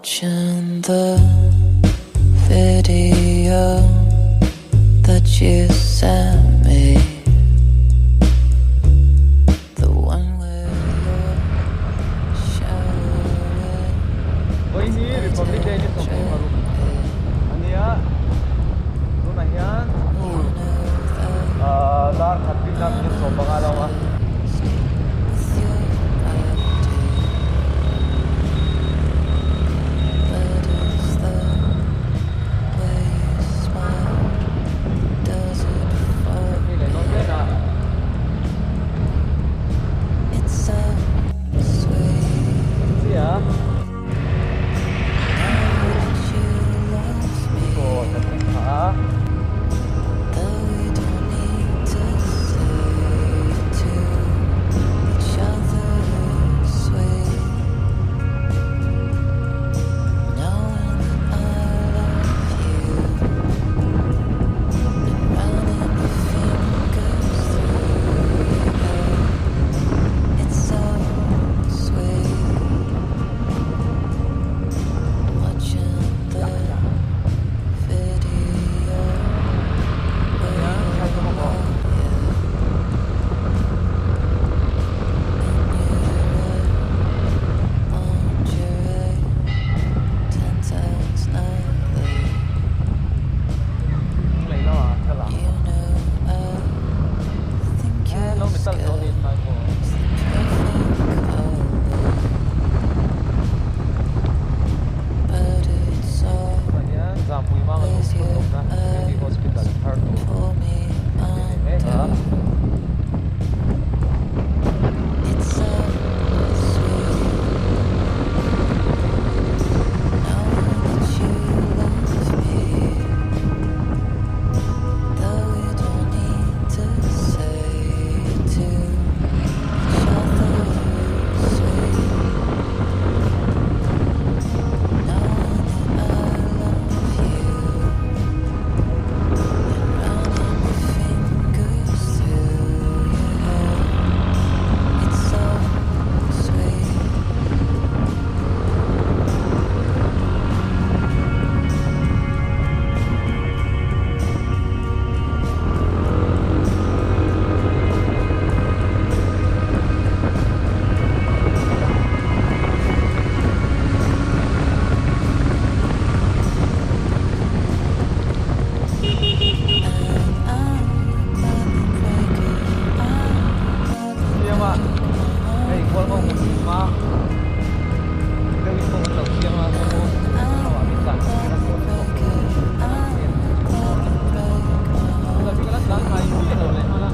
Watching the video that you sent me. The one where you're showering. Vawiin hi Republic Day ni 26 a nia, tunah hian dar khat rinna minute 15 a lo awm a. Hei leh dawn mek a. Chiah. Aw kan thleng phah a. Lunglei lamah ka la. Hello metal zawh ni hnai maw. Tunah hian Zampui Manga lungphun awmna Community Hospital thar tur a ti ve mek a. Siam a, hei Hualngo hmun hma deuhin kawng an lo siam a, kawng ho ah min tlan tir a dawn a tawk tur a tlan ngai miah lo leh nghal a.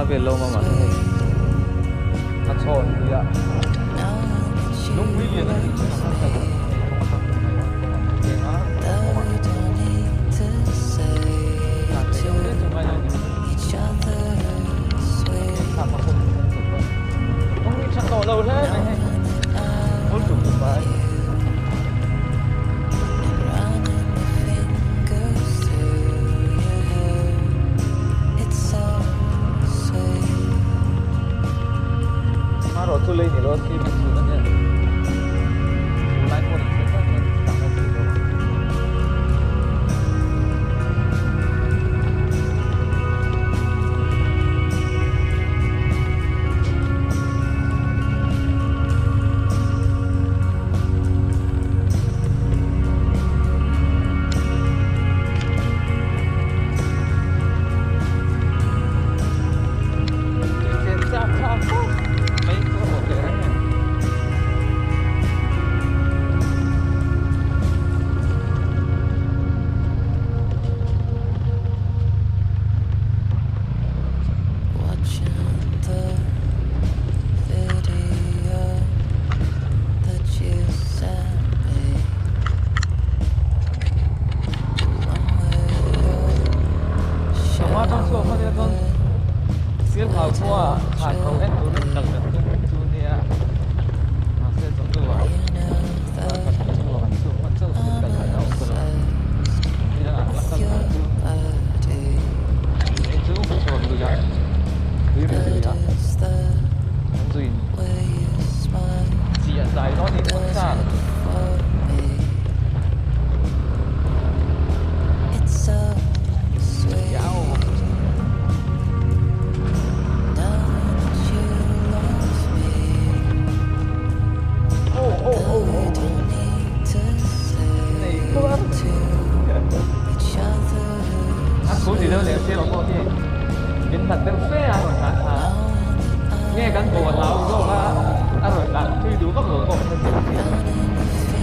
vel lo awm a mahse hei a chhawn pui a lungpui lian a tih thin ang khan kal hei kawng atang hmun ah hian kawng an leng a kawngah tlan theih loh hle chu ngai lo ni thlak a hun kan chawp a kawng hi tha tawh lo hle mai hei hmul tum tum ai. Hmarawh chu lei ni lo a cement chhun a nia chu lai pawh ni se chuan chuan dang a zui lo ang. Sangha tang chhuak hman ila chuan Sialhau khua khan ho en turin kal kan tum chu nia mahse chawhnu ah khat chhungah kan chhuak hman chauh chuan kal theihna a awm ta lo a ni dangah la kal tur chu hei chu chhuak lui ah tui ril lui ah an zuin chiah dai dawn a ni chuan char. A thu ti deuh leh siam pawh hi min hlat deuh fe a rawn tlan thla a, nge kan bo a hlau zawk a, a rawn tlan thui duh vak lo pawh ka hre thei si.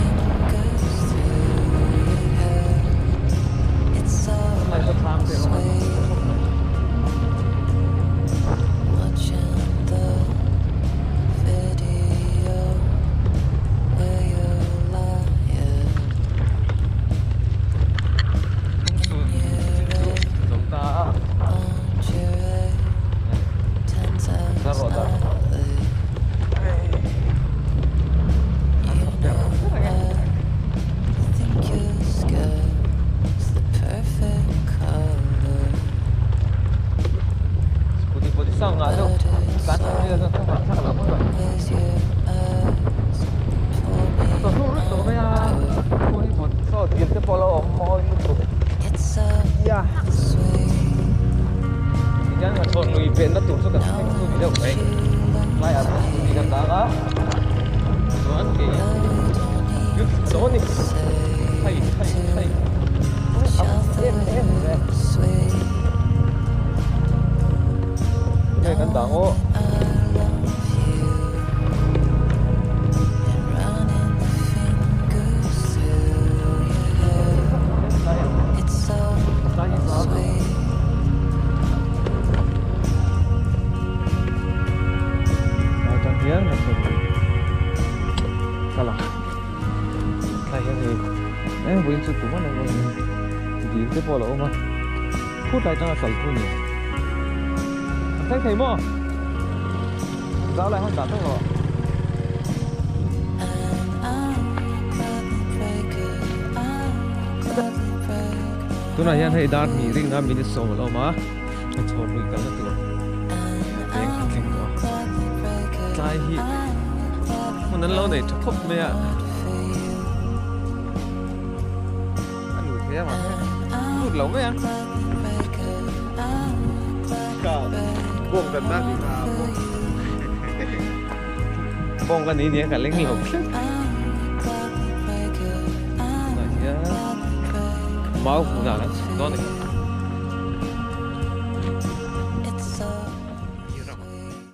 Tunlai chu thlam te awm a nuam tawh khawp mai. Thungchhun chin chu zo ta a. Zar rawh dar. An thawk ber ber ang e. Scooty pawh chu sang ngah deuh tlan chak mai la chuan thawk chak lo ngawt ang. Chawhnu rut tawh mai a, khu hi vawt saw dil te pawh a lo awm mawi lutuk. Ia tihian ka chhawn lui penna tur chu kan thleng chu ni deuh mai. Tlaiah chuan scooty kan dah a, chuan kei lut dawn a ni. Hei hei hei a em em ve. Nge kan dah ang aw. Vawiin chu tum a lo awm a dil te pawh a lo awm a phut lai atanga kal thu a ni a thleng thei maw zau lai hawn dah tawh rawh. Tunah hian hei dar hnih ringa minute sawm a lo awm a a chhawr lui kalna tur leng khat thleng tawh a tlai hi hmun an lo nei tha khawp mai a a lut hle a mahse lut lo mai ang. Bawng ka ni nia ka leng lo tlat. Tunah hian mau hmunah kan chhuk dawn a ni.